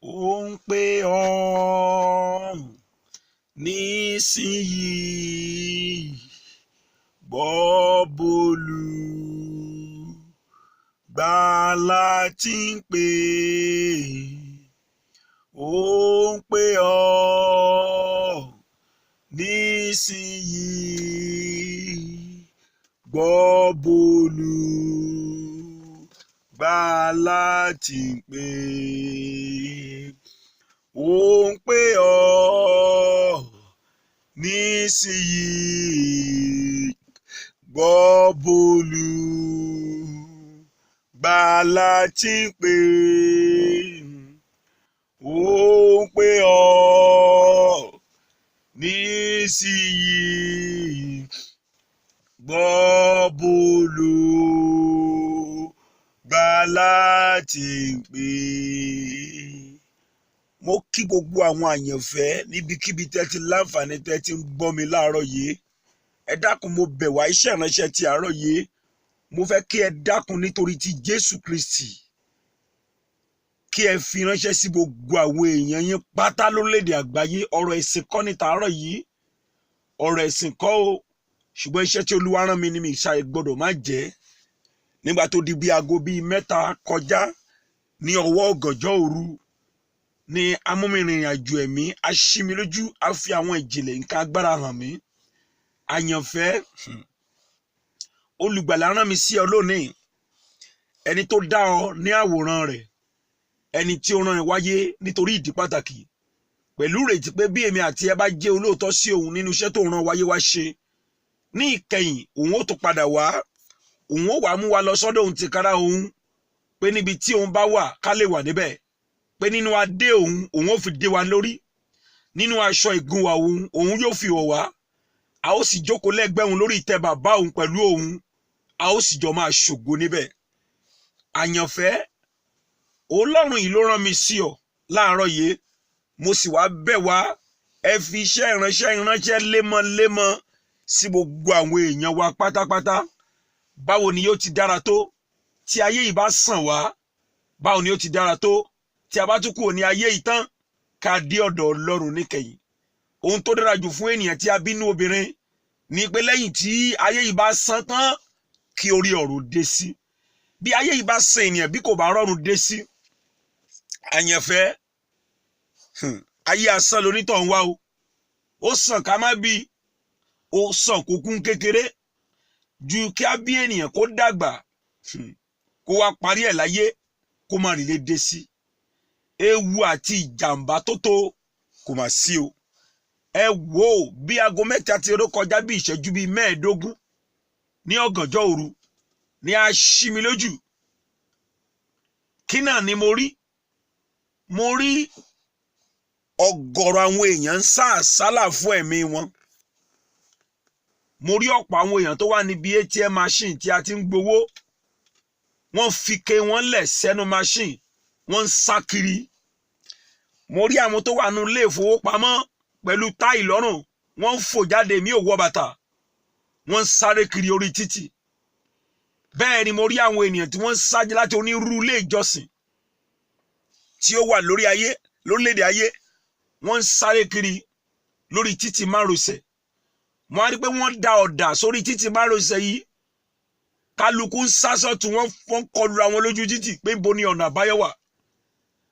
Ó ń pè ọ́ nísìnyí, gbọ́ bólú gbàlà tí ń pè. Ó ń pè ọ́ nísìnyí, gbọ́ bólú gbàlà tí ń pè. Ó ń pè ọ́ nísìnyí, gbọ́ bólú gbàlà tí ń pè. Ó ń pè ọ́ nísìnyí, gbọ́ bólú gbàlà tí ń pè. Mo kí gbogbo àwọn àyànfẹ́ níbikíbi tẹ́ ti láǹfààní tẹ́ ti ń gbọ́ mi láàárọ̀ yìí. Ẹ dákun, mo bẹ̀ wá, iṣẹ́ ìránṣẹ́ ti àárọ̀ yìí, mo fẹ́ kí ẹ dákun nítorí ti Jésù Kristi, kí ẹ fi ránṣẹ́ sí gbogbo àwọn èèyàn yín pátá lórílẹ̀‐èdè àgbáyé. Ọ̀rọ̀ ẹ̀sìn kọ́ ní tàárọ̀ yìí, ọ̀rọ̀ ẹ̀sìn kọ́ o, ṣùgbọ́n iṣẹ́ tí Olúwa rán mi ni mi ṣàì gbọ́dọ̀ má jẹ́. Nígbà tó di bí aago bíi 3 kọjá ní ọwọ́ ọ̀gànjọ́ òru ní amúmìrìnrìn àjò ẹ̀mí, a ṣí mi lójú, a fi àwọn ìjìnlẹ̀ nǹkan agbára hàn mí. Àyànfẹ́, olùgbàlà rán mi sí ọ lónìí, ẹni tó dá ọ ní àwòrán rẹ̀, ẹni tí ó rán ẹ wáyé nítorí ìdí pàtàkì, pẹ̀lú ìrètí pé bí èmi àti ẹ bá jẹ́ olóòótọ́ sí òun nínú iṣẹ́ tó rán wáyé wá ṣe, ní ìkẹyìn òun ó tún padà wá, òun ó wàá mú wa lọ sọ́dọ̀ òun tìkára òun, pé níbi tí òun bá wà ká lè wà níbẹ̀, pé nínú adé òun, òun ó fi dé wa lórí, nínú aṣọ ìgúnwà òun, òun yóò fi wọ̀ wá, a ó sì jókòó lẹ́gbẹ̀ẹ́ òun lórí ìtẹ́ bàbá òun pẹ̀lú òun, a ó sì jọ máa ṣògo níbẹ̀. Àyànfẹ́, Ọlọ́run yìí ló rán mi sí ọ láàárọ̀ yìí. Mo sì wá bẹ̀ wá, ẹ fi iṣẹ́ ìránṣẹ́ lémọ́lémọ́ sí gbogbo àwọn èèyàn wa pátápátá. Báwo ni yóò ti dára tó tí ayé yìí bá sàn wá! Báwo ni yóò ti dára tó tí a bá tún kúrò ní ayé yìí tán, ká dé ọ̀dọ̀ Ọlọ́run níkẹyìn! Ohun tó dára jù fún ènìyàn tí a bínú obìnrin ni pé lẹ́yìn tí ayé yìí bá sàn tán, kí orí ọ̀run dé sí. Bí ayé yìí bá sàn ènìyàn, bí kò bá rọrùn dé sí, àyànfẹ́, ayé asán lonítọ̀ ń wá o. Ó sàn ká má bí, ó sàn kó kún kékeré, ju kí á bí ènìyàn kó dàgbà, kó wá parí ẹ̀ láyé, kó má rí lé dé sí. Ewu àti ìjàmbá tó tó kò mà sí o. Ẹ wò ó, bí aago 3 ti ró kọjá bí ìṣẹ́jú bíi 15 ní ọ̀gànjọ́ òru ní a ṣí mi lójú. Kí náà ni mo rí? Mo rí ọ̀gọ̀rọ̀ àwọn èèyàn ń sá àsálà fún ẹ̀mí wọn. Mo rí ọ̀pọ̀ àwọn èèyàn tó wà níbi ATM machine tí a ti ń gbowó, wọ́n fi ke wọ́n lẹ̀ sẹ́nu machine, wọ́n ń sá kiri. Mo rí àwọn tó wà nínú ilé ìfowópamọ́ pẹ̀lú táì lọ́rùn, wọ́n ń fò jáde, mi ò wọ bàtà, wọ́n ń sáré kiri orí títì. Bẹ́ẹ̀ ni mo rí àwọn ènìyàn tí wọ́n ń sáájú láti onírúurú ilé ìjọsìn tí ó wà lórí ayé, lórílẹ̀‐èdè ayé, wọ́n ń sáré kiri lórí títì márosẹ̀. Wọ́n á rí pé wọ́n da ọ̀dà sórí títì márosẹ̀ yìí, kálukú ń sá sọ́tún, wọ́n kọlu àwọn lójú títì pé níbo ni ọ̀nà àbáyọ wà.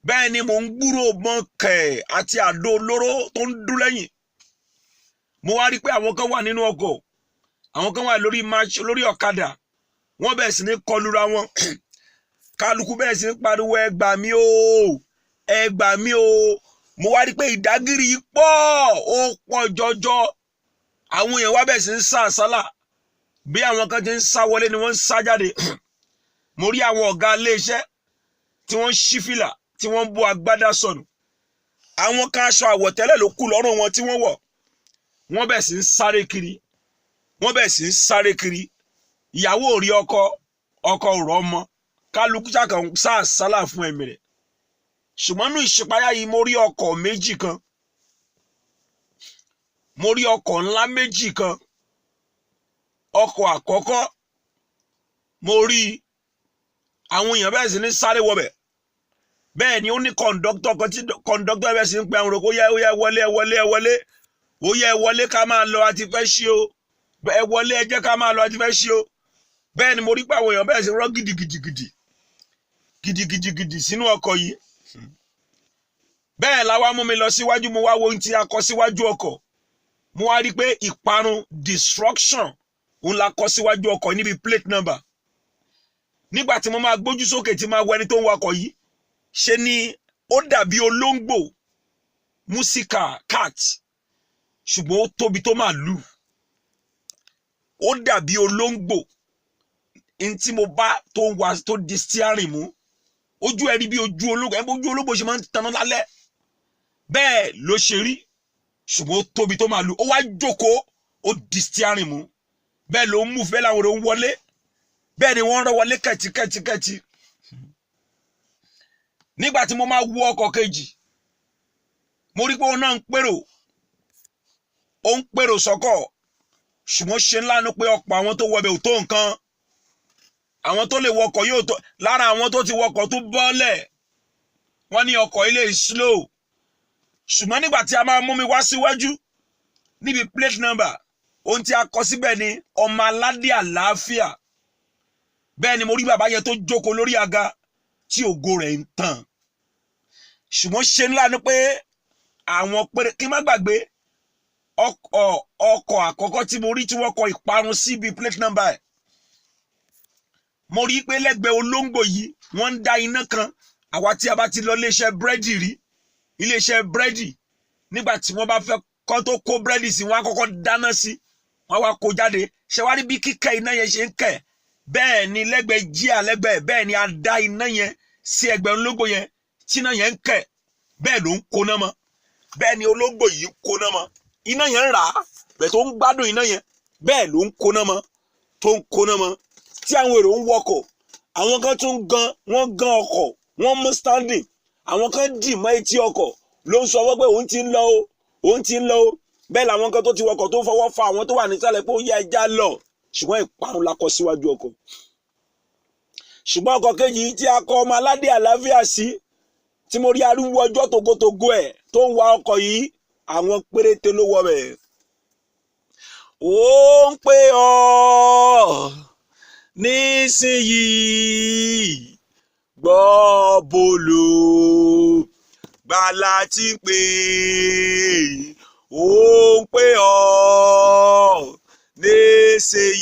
Bẹ́ẹ̀ ni mò ń gbúrò mọ́ kẹ̀ àti àdó olóró tó ń dún lẹ́yìn. Mo wá rí pé àwọn kan wà nínú ọkọ̀, àwọn kan wà lórí ọ̀kadà, wọ́n bẹ̀rẹ̀ sí ní kọlura wọn. Kálukú bẹ̀rẹ̀ sí ní pariwo, "Ẹ gbà mí o, ẹ gbà mí o." Mo wá rí pé ìdágìrì yìí pọ̀, ó pọ̀ jọjọ. Àwọn èèyàn wá bẹ̀rẹ̀ sí ní sá àsálà. Bí àwọn kan ti ń sá wọlé ni wọ́n ń sá jáde. Mo rí àwọn ọ̀gá iléeṣẹ́ tí wọ́n ń ṣí fìlà, tí wọ́n ń bó agbádá sọnù. Àwọn kan, aṣọ àwọ̀tẹ́lẹ̀ ló kù lọ́rùn wọn tí wọ́n wọ̀. Wọ́n bẹ̀rẹ̀ sí ń sáré kiri, wọ́n bẹ̀rẹ̀ sí ń sáré kiri. Ìyàwó ò rí ọkọ, ọkọ ò rọ́mọ, kálukú ṣàkàn sá àsálà fún ẹ̀mí rẹ̀. Ṣùgbọ́n nínú ìṣípayá yìí, mo rí ọkọ̀ méjì kan, mo rí ọkọ̀ ńlá méjì kan. Ọkọ̀ àkọ́kọ́, mo rí àwọn èèyàn bẹ́ẹ̀ sì ní sáré wọbẹ̀. Bẹ́ẹ̀ ni ó ní kọ̀ǹdọ́tọ̀ kan tí kọ̀ǹdọ́tọ̀ ẹ̀ sì ń pe àwọn èrò kó yẹ, ó yẹ, wọlé, ẹ wọlé, ẹ wọlé, ó yẹ, ẹ wọlé ká máa lọ, àti fẹ́ ṣí o, ẹ wọlé, ẹ jẹ́ ká máa lọ, àti fẹ́ ṣí o. Bẹ́ẹ̀ ni mo rí pé àwọn èèyàn bẹ́ẹ̀ sì rọ́ gidigidigidi gidigidigidi sínú ọkọ̀ yìí. Bẹ́ẹ̀ la wá mú mi lọ síwájú. Mo wá wo ohun tí a kọ síwájú ọkọ̀. Mo wá rí i pé ìparun, destruction, òun la kọ síwájú ọkọ̀ níbi plate number. Nígbà tí mo máa gbójú sókè tí máa wo ẹni tó ń wakọ̀ yìí, ṣe ni ó dàbí olóńgbò, pussycat cat, ṣùgbọ́n ó tóbi tó màlúù. Ó dàbí olóńgbò n tí mo bá tó ń wa, tó di steering mú. Ojú ẹ rí bí ojú olóńgbò ẹ, bójú olóńgbò ṣe máa ń taná lálẹ́, bẹ́ẹ̀ ló ṣe rí, ṣùgbọ́n ó tóbi tó màlúù. Ó wá jókòó, ó di steering mú. Bẹ́ẹ̀ ló ń mú fẹ́ làwọn èrò ń wọlé. Bẹ́ẹ̀ ni wọ́n ń rọ́ wọlé kẹ̀tíkẹ̀tíkẹ̀tí. Nígbà tí mo máa wọ ọkọ̀ kejì, mo rí pé òun náà ń pèrò, ó ń pèrò sọ́kọ̀, ṣùgbọ́n ṣe ńlá ni pé ọ̀pọ̀ àwọn tó wọbẹ̀ ò tó nǹkan. Àwọn tó lè wọkọ̀ yóò tó. Lára àwọn tó ti wọkọ̀ tó bọ́lẹ̀, wọ́n ní ọkọ̀ ilé slow. Ṣùgbọ́n nígbà tí a máa mú mi wá síwájú níbi plate number, ohun tí a kọ síbẹ̀ ni ọmọ aládé àlàáfíà. Bẹ́ẹ̀ ni mo rí bàbá yẹn tó jókòó lórí àga tí ògo rẹ̀ ń tàn. Ṣùgbọ́n ṣe ńlá ni pé àwọn péré. Kí n má gbàgbé ọkọ̀ àkọ́kọ́ tí mo rí tí wọ́n kọ ìparun síbi plate number ẹ̀, mo rí pé lẹ́gbẹ̀ẹ́ olóńgbò yìí, wọ́n ń dá iná kan. Àwa tí a bá ti lọ iléeṣẹ́ búrẹ́dì rí, iléeṣẹ́ búrẹ́dì, nígbà tí wọ́n bá fẹ́ kọ́ tó kó búrẹ́dì sí, wọ́n á kọ́kọ́ dáná sí, wọ́n wá kó jáde. Ṣé wá rí bí kíkẹ́ iná yẹn ṣe ń kẹ̀? Bẹ́ẹ̀ ni lẹ́gbẹ̀ẹ́ jíà lẹ́gbẹ̀ẹ́, bẹ́ẹ̀ ni a dá iná yẹn sí ẹgbẹ́ olóńgbò yẹn tí iná yẹn ń kẹ̀. Bẹ́ẹ̀ ló ń kóná mọ́, bẹ́ẹ̀ ni olóńgbò yìí ń kóná mọ́. Iná yẹn ń rà á bẹ́ẹ̀, tó ń gbádùn iná yẹn. Bẹ́ẹ̀ ló ń kóná mọ́, tó ń kóná mọ́, tí àwọn èrò ń wọkọ̀. Àwọn kan tún gan, wọ́n gan ọkọ̀, wọ́n mú standing. Àwọn kan dì mọ́ etí ọkọ̀, ló ń sọ wọ́n pé òun ti ń lọ o, òun ti ń lọ o. Bẹ́ẹ̀ làwọn kan tó ti wọkọ̀ tó fọwọ́ fa àwọn tó wà nísàlẹ̀ pé ó yẹ, ẹja lọ. Ṣùgbọ́n ìparun la kọ síwájú ọkọ̀. Ṣùgbọ́n ọkọ̀ kejì tí a kọ ọmọ aládé àlàáfíà sí, tí mo rí arúgbó ọjọ́ togotogo ẹ̀ tó ń wa ọkọ̀ yìí, àwọn péréte ló wọ bẹ̀. Ó ń pè ọ́ nísìnyìí, gbọ́ bolo gbàlà tí ń pè. Ó ń pè ọ́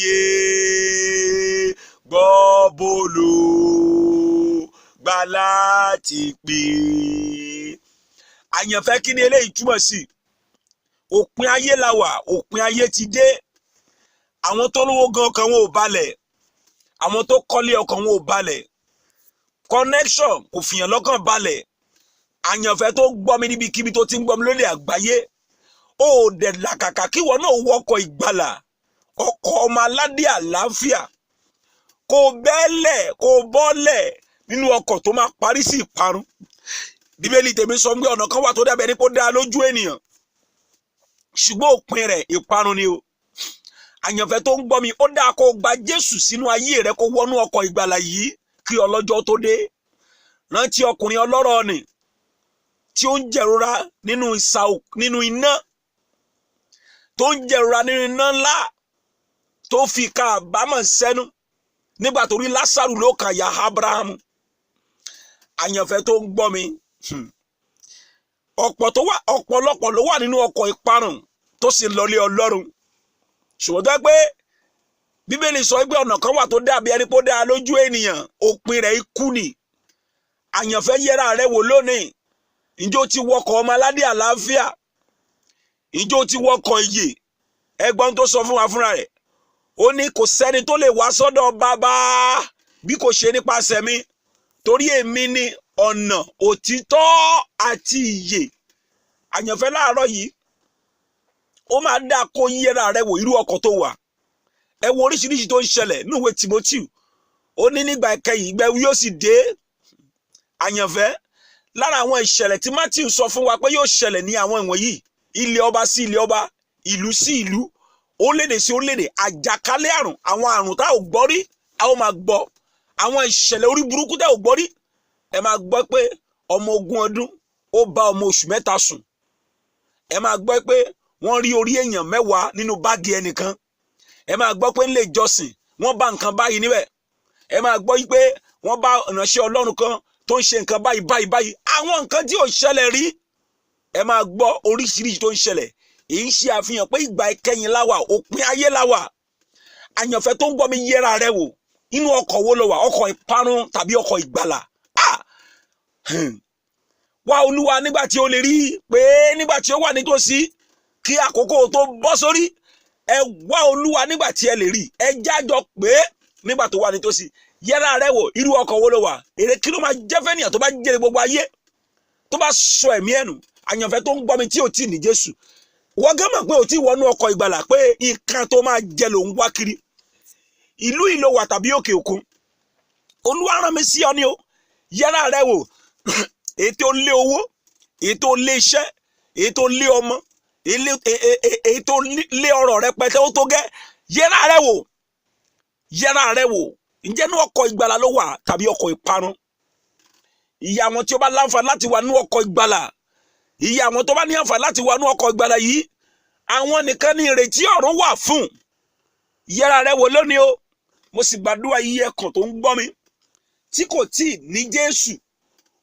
nísìnyìí, gbọ́ bolo gbàlà tí pè. Àyànfẹ́, kí ni eléyìí túmọ̀ sí? Òpin ayé la wà, òpin ayé ti dé. Àwọn tó lówó gan, ọkàn wọn ò balẹ̀. Àwọn tó kọ́lé, ọkàn wọn ò balẹ̀. Connection kò fìyàn lọ́kàn balẹ̀. Àyànfẹ́ tó gbọ́ mi níbikíbi tó ti ń gbọ́ mi lórí àgbáyé, ó dẹ̀ làkàkà kí ìwọ náà wọkọ̀ ìgbàlà, ọkọ̀ ọmọ aládé àlàáfíà, kó bẹ́ẹ̀lẹ̀, kó bọ́lẹ̀ nínú ọkọ̀ tó máa parí sí ìparun. Bíbélì tèmi sọ pé ọ̀nà kan wà tó dàbẹ̀ ní kó dáa lójú ènìyàn, ṣùgbọ́n òpin rẹ̀ ìparun ni o. Àyànfẹ́ tó ń gbọ́ mi, ó dáa kó gba Jésù sínú ayé rẹ, kó wọnú ọkọ̀ ìgbàlà yìí kí ọlọ́jọ́ tó dé. Rántí ọkùnrin ọlọ́rọ̀ nì tí ó ń jẹ̀rora nínú ìsà, nínú iná, tó ń jẹ̀rora nínú iná ńlá, tó fi ká àbámọ̀ sẹ́nu nígbà tó rí Lásàrù ló kàn ya Abrahamu. Àyànfẹ́ tó ń gbọ́ mi, ọ̀pọ̀ tó wà, ọ̀pọ̀lọpọ̀ ló wà nínú ọkọ̀ ìparun tó sì lọlé Ọlọ́run. Ṣùgbọ́n tó yẹ pé Bíbélì sọ pé ọ̀nà kan wà tó dàbí ẹni pé ó dáa lójú ènìyàn, òpin rẹ̀ ikú ni. Àyànfẹ́, yẹra rẹ wò lónìí. Ǹjẹ́ o ti wọkọ̀ ọmọ aládé àlàáfíà? Ǹjẹ́ o ti wọkọ̀ ìyè? Ẹgbọ́n tó sọ fún wa fúnra rẹ̀, ó ní kò sẹ́ni tó lè wá sọ́dọ̀ bàbá bí kò ṣe nípasẹ̀ mi, torí èmi ni ọ̀nà, òtítọ́ àti ìyè. Àyànfẹ́, láàárọ̀ yìí, ó máa dáa kó yẹra rẹ wò, irú ọkọ̀ tó wà. Ẹ wo oríṣiríṣi tó ń ṣẹlẹ̀ nínú ìwé Timothy. Ó ní nígbà ìkẹyìn, ìgbà yóò sì dé. Àyànfẹ́, lára àwọn ìṣẹ̀lẹ̀ tí Matthew sọ fún wa pé yóò ṣẹlẹ̀ ní àwọn ìwọ̀nyí: ilé ọba sí ilé ọba, ìlú sí ìlú, orílẹ̀-èdè sí orílẹ̀-èdè, àjàkálẹ̀ àrùn, àwọn àrùn tá ò gbọ́ rí a ó máa gbọ́, àwọn ìṣẹ̀lẹ̀ orí burúkú tá ò gbọ́ rí. Ẹ máa gbọ́ pé Ọmọ 20 ọdún ó bá ọmọ oṣù 3 sùn. Ẹ máa gbọ́ pé wọ́n rí orí èèyàn 10 nínú báàgì ẹnìkan. Ẹ máa gbọ́ pé nílé ìjọsìn wọ́n bá nǹkan báyìí níbẹ̀. Ẹ máa gbọ́ pé wọ́n bá ìránṣẹ́ Ọlọ́run kan tó ń ṣe nǹkan báyìí báyìí báyìí, àwọn nǹkan tí ò ṣẹlẹ̀ rí. Ẹ máa gbọ́ oríṣiríṣi tó ń ṣẹlẹ̀. Èyí ń ṣe àfihàn pé ìgbà ìkẹyìn láwà, òpin ayé láwà. Àyànfẹ́ tó ń gbọ́ mi, yẹra rẹ wò. Inú ọkọ̀ wo ló wà? Ọkọ̀ ìparun tàbí ọkọ̀ ìgbàlà? Ah! Wá Olúwa nígbà tí o lè rí pé nígbà tí ó wà nítòsí, kí àkókò tó bọ́ sórí. Ẹ wá Olúwa nígbà tí ẹ lè rí. Ẹ jájọ pé nígbà tó wà nítòsí. Yẹra rẹ wò. Irú ọkọ̀ wo ló wà? Èrè kí ló máa jẹ́ fẹ́nìyàn tó bá jèrè gbogbo ayé, tó bá sọ ẹ̀mí ẹ̀ nù? Àyànfẹ́ tó ń gbọ́ mi tí ò tí ì ní Jésù, wọ́n gán mọ̀ pé ò tí ì wọnú ọkọ̀ ìgbàlà, pé nǹkan tó máa jẹ lòún wá kiri. Ìlú ìlò wà tàbí òkè òkun, Olúwa rán mi sí ọ ní o. Yẹra rẹ wò. Èyí tó lé owó, èyí tó lé iṣẹ́, èyí tó lé ọmọ, èyí tó lé ọrọ̀ rẹpẹtẹ, ó tó gẹ́. Yẹra rẹ wò, yẹra rẹ wò. Ǹjẹ́ ní ọkọ̀ ìgbàlà ló wà tàbí ọkọ̀ ìparun? Ìyà àwọn tí ó bá láǹfààní láti wà ní ọkọ̀ ìgbàlà, ìyà àwọn tó bá ní àǹfààní láti wà ní ọkọ̀ ìgbàlà yìí, àwọn nìkan ní ìrètí ọ̀run wà fún. Yẹra rẹ wò lónìí o. Mo sì gbàdúrà, iye ẹkàn tó ń gbọ́ mi tí kò tíì ní Jésù,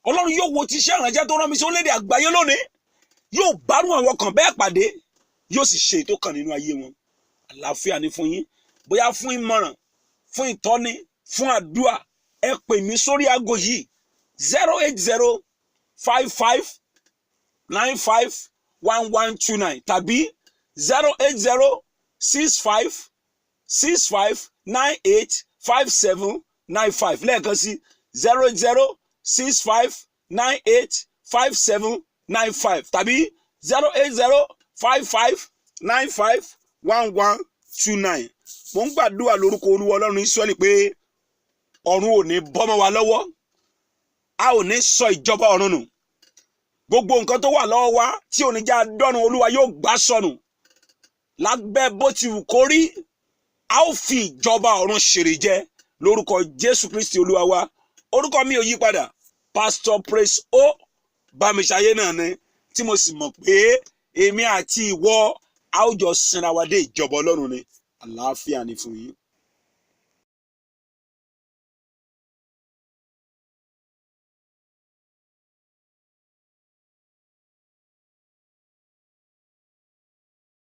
Ọlọ́run yóò wo ti iṣẹ́ ìrànjẹ́ tó rán mi sí orílẹ̀-èdè àgbáyé lónìí, yóò bárù àwọn kan bẹ́ẹ̀ pàdé, yóò sì ṣe ètò kan nínú ayé wọn. Àlàáfíà ní fún yín. Bóyá fún ìmọ̀ràn, fún ìtọ́ni, fún àdúà, ẹ pè mí sórí aago yìí: 08055951129 tàbí 0806565985795. Lẹ́ẹ̀kan sí: 08065985795 tàbí 08055951129. Mo ń gbàdúrà lórúkọ Olúwa Ọlọ́run Ísírẹ́lì pé ọ̀run ò ní bọ́mọ wa lọ́wọ́, a ò ní sọ ìjọba ọ̀run nù. Gbogbo nǹkan tó wà lọ́wọ́ wa tí ò ní já dọ́run, Olúwa yóò gbà sọnù. Lábẹ́ bó ti wù kó rí, a ó fi ìjọba ọ̀run ṣèrè jẹ lórúkọ Jésù Kristi Olúwa wa. Orúkọ mi ò yí padà, Pastor Praise O Bámiṣayé náà ni, tí mo sì mọ̀ pé èmi àti ìwọ, a ó jọ sinra wa dé ìjọba Ọlọ́run ni. Àlàáfíà ni fún yín.